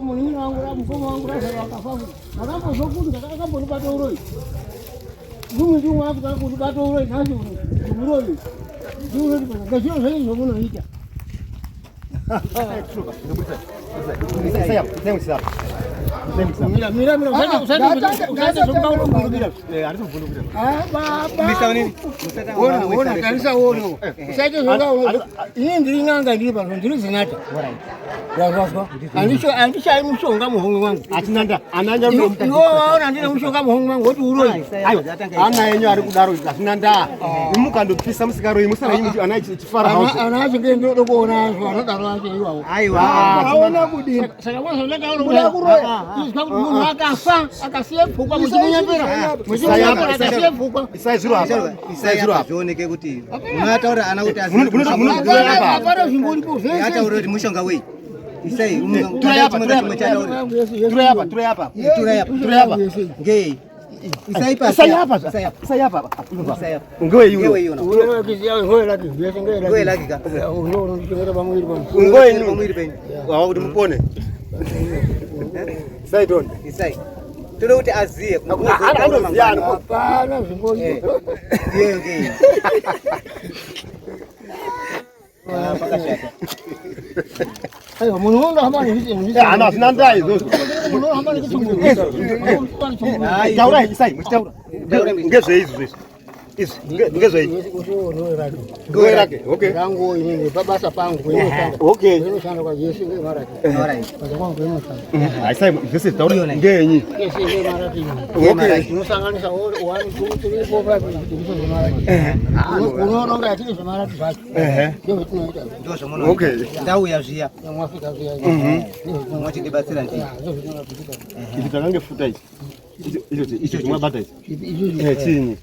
Munin'ina wangu mukoma wangu Razaro akafa makambozwa kuti akambondibata uroyi mumwe ndimwe wakuti akundibata uroyi nhasi uno uroyi ndiunotibata ngazviro zvenyu zvamunoita. Mira, mira, mira, usati usati zvokubira. Ah, baba. Ona, ona, tarisa uone. Usaite zvoka. Ini ndiri n'anga ndiri pano, ndiri zinata. Wazwa. Andisho andishayi mushonga muhomwe mwangu. Atinanda, ananya Iwe waona ndine mushonga muhomwe mwangu woti uroyi. Ayo, ana yenyu ari kudaro asina ndaa. Mukandopisa musikaroyi musara yenyu ana chifara house. Ana acho ndiye ndinoda kuona acho anodaro acho iwawo. Aiwa. Aona kudini? Saka wazondakaona kuda kuroya. Izwa kuti munhu akafa akasiya pfukwa muchimunyepera. Muchimunyepera akasiya pfukwa. Isai zviro apa. Isai zviro apa. Zvioneke kuti unoataura ana kuti Hapana zvimboripo zvese. Ataura kuti mushonga wei. Isai Turai apa, turai apa. Turai apa, turai apa. Turai apa. Turai apa. Ngei. Isai pa. Isai apa. Isai apa. Isai apa. Isai apa. Ngoe iwe. Ngewe iyo. Ngoe laki ka. Ngoe inu. Pamwiri penyu. Wawa kuti mupone. Isai tonde. Isai. Toda kuti aziye. Anoziya ano. Hapana zvimboripo. Iyeyo ngei. Ah, pakashata. Aiwa munhu unohamba nezvitendo. Ana asina ndaa izvozvo. Munhu unohamba nechitsungiro. Taurai isai muchitaura. Ngezveizvi zvezvi. Izvi ngezvei. Ngoe rake. Okay. Rangu inini pabasa pangu kwinoshanda. Okay. Kwinoshanda kwa Jesu ngemaraki. Alright. Basa kwangu kwinoshanda. Isai zvese taura ngenyi. Yese ngemaraki. Okay. Unosanganisa 1 2 3 4 5 ndizvo zvemaraki. Unoronga yatiri zvemaraki zvacho. Ehe. Ndizvo zvatinoita. Ndizvo zvamunoita. Okay. Ndauya zviya. Mwafika zviya. Ndizvo Mwatindibatsira ndii. zvatinoita. Ichi takange futa ichi. Icho icho chimwabata ichi. Izvi Eh chinyi.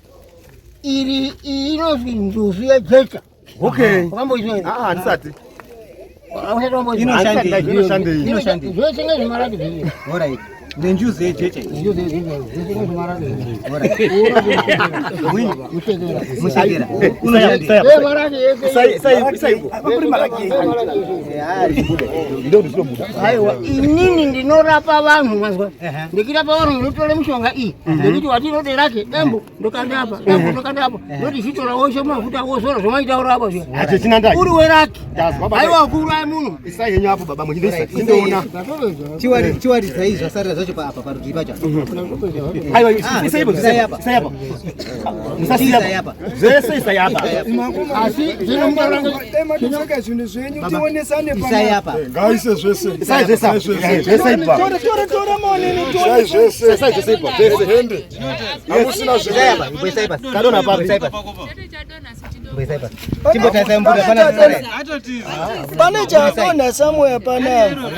iri iyi inozwi njuzu yejecha. Okay. Wakamboizwa here? Ah, handisati. Inoshandei? Inoshandei? Inoshandei? Zvese ngezvemaraki zvese. Alright. Nenjuzu yejecha iyi. Njuzu yejecha zvese ngezvemaraki zvese. Alright. Mushekera. Mushekera. Unoshandei? Eh, maraki yese. Isai isai isai. Ndio ndinobuda. Aiwa, inini ndinorapa vanhu mazwa. Ndikirapa vanhu ndinotore mishonga iyi. Ndikuti watinode rake dambo ndokanda apa, dambo ndokanda apa. Ndoti chitora woshe mafuta wozora zvomaitaura apa zviya. Acho chinanda. Uri weraki. Ndazwa baba. Aiwa kuuraya munhu. Isai henyu apo baba muchindoisa. Chindoona. Chiwari chiwaridzai zvasarira zvacho pa apa parutivi pacho. Aiwa Ah, isai ipo isai apa. Isai apa. Musasiya Isai apa. apa. Zvese isai apa. Asi zvinomutaranga Dai zvinhu zvenyu tionesane Isai apa. Ngaise zvese. Isai zvese apa. Zvese ipo. Tore tore tore maonene Isai zvese. Isai zvese ipo. Zvese. Hende. Hamusina Isai zvimwe. apa. Imboisai pasi. Kadona papi. Imboisai pasi. Imboisai pasi. Chimbotarisai mbuda pana zvisarira. Pane chadonha somewhere panapa.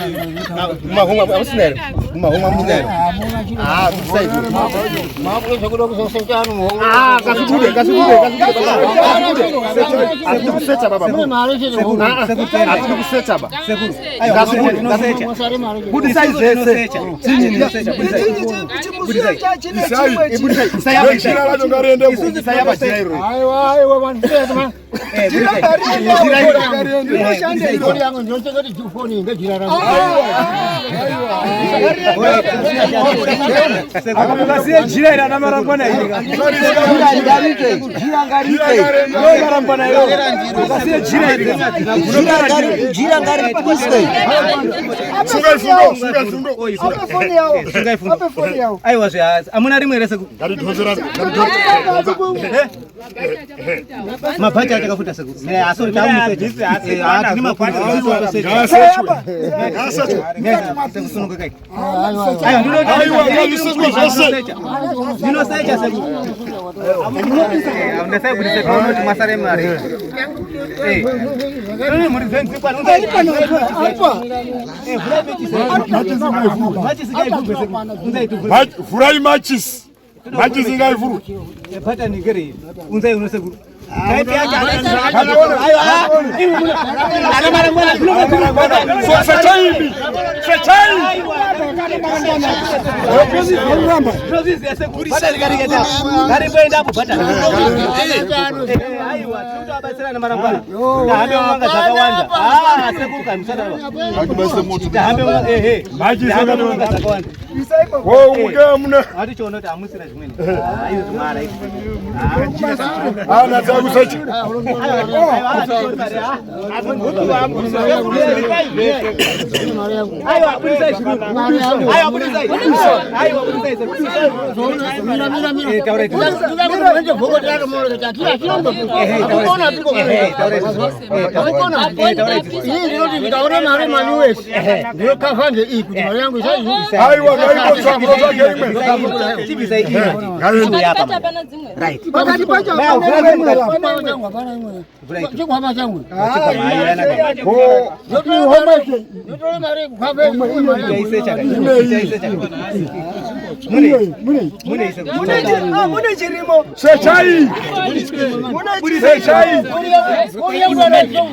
Mumahomwe hamusina here? Mumahomwe hamusina here? Ah, isai. makuedza kuda kuzosecha muhomwe. Ah, ngazvibude, ngazvibude, ngazvibude baba. Ngazvibude. Hatidi kusecha baba. Mune mari chete muhomwe. Hatidi kusecha ba. Sekuru. Ngazvibude, Tinosecha. Musare mari chete. Budisai zvese. Tinosecha. Tinosecha. Chimusiyo chachine chimwe chi- Budisai. Isai apa. Jira racho ngariende. Isai apa jira iro. Aiwa, aiwa, vanhu siyana man. Eh, Jira budisai. ngariende. Ngariende. Rinoshande Foni yangu ndinochengeta foni ngejira rangu. Akasiye jira iri ana marangwana iri. Jira ngaripe. Ndo marangwana iro. Akasiye jira iri. Jira ngaripuswe. Sungai fundo, sungai fundo. Ape foni yawo. Sungai fundo. Ape foni yawo. Aiwa zve amuna rimwe here sekuru. Ngaridhonzera, ngaridhonzera. Mabhachi atakafuta sekuru. Eh, asi tamusecha. Eh, ah, tine mafuta. Ngaasechwe. Ngaasechwe. Sekusunungukai. Aiwa, ngazvisechwe zvese. Ndinosecha sekuru. Ndasai kuti sekuru unoti mwasare mari. Eh. Muri zenzi kwani Apa. Eh, vhurai machisi. Machisi ngaivhurwe sekuru. Unzai tuvhure. Vhurai machisi. Machisi ngaivhurwe. Bhatani ngere. Unzai uno sekuru. Sechai imi. Sechai. Tinozviziva sekuru. Bhatani kariketa. Ngarimboenda apo bhatani. Aiwa, tiri kutovabatsirana marangwana. Tahambe mumanga dzakawanda. Ah, sekuru kani musadaro. Tahambe mumanga, ehe. Tahambe mumanga dzakawanda. Wo mune Hatichiona kuti hamusina zvimweni. Ah, izvo zvimara izvi. ana dzakusecha. Aiwa, budisai zvirungu. Aiwa, budisai. Aiwa, budisai sekuru. Eh, taurai. Ndinoti ndikaona mari mani wese ndinokavha ngei kuti mari yangu isai. Aiwa, ngaimbotsva munotsvage imwe. Chibvisai iyi. Ngaende. Hapana dzimwe. Right. Pakati pacho hapana imwe apa. Chikwama changu. Ko Ndotore mari kukavha mari yangu. Mune chirimo. sechai. Sechai. Mari yangu.